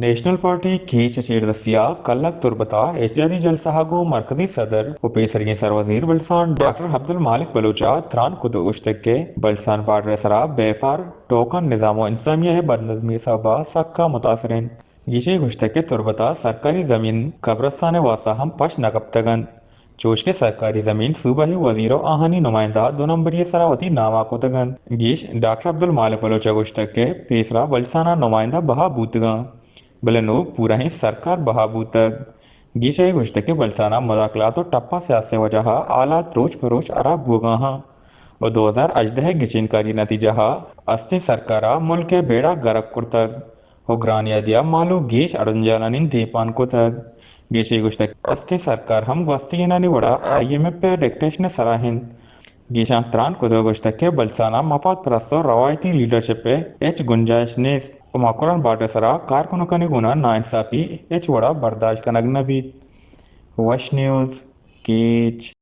National party catch ءِ چیردستی ءَ کلگ تربت ءَ احتجاجی جلسہ ءَ گوں مرکزی صدر ءُ پیسریگیں سروزیر بلوچستان ڈاکٹر عبدالمالک بلوچ ءَ تران کت ءُ گوشتگ کہ بلوچستان بارڈر ءِ سرا بیپار ٹوکن نظام ءُ انتظامیہ ءِ بدنظمی ءِ سبب ءَ سکا متاثر اِنت۔ گیش ءَ گوشتگ کہ تربت ءَ سرکاری زمین قبرستان ءِ واستہ ہم پش نہ کپتگ اَنت، چوش کہ سرکاری زمین صوبائی وزیر ءُ آہانی نمائندہ دو نمبری ءِ سرا وتی نام ءَ کتگ اَنت۔ گیش ڈاکٹر عبدالمالک بلوچ ءَ گوشتگ کہ پیسرا بلوچستان ءَ نمائندہ بہا بوتگ اَنت، بلے نوں پورہیں سرکار بہا بوتگ۔ گیش ءَ گوشتگ کہ بلوچستان ءَ مداخلات ءُ ٹپا سیاست ءِ وجہ ءَ حالات روچ پہ روچ ہراب بوگ ءَ اَنت ءُ دو ہزار ہژدہ ءِ گچینکاری ءِ نتیجہ ءَ استیں سرکار ءَ ملک ءِ بیڑا گرک کرتگ ءُ گرانیادی ءَ مالو گیش اڑ جنجالانی دیمپان کتگ۔ گیش ءَ گوشتگ کہ استیں سرکار ہم گوستگینانی وڑا آئی ایم ایف ءِ ڈکٹیشن ءِ سرا اِنت۔ گیشاں تران کت ءُ گوشتگ کہ بلوچستان ءَ مفاد پرست ءُ روایتی لیڈرشپ ءِ ہچ گنجائش نیست ءُ مکران بارڈر ءِ سرا کار کنوکانی گونا ناانصافی ہچ وڑا برداشت کنگ نہ بیت۔ وش نیوز، کیچ۔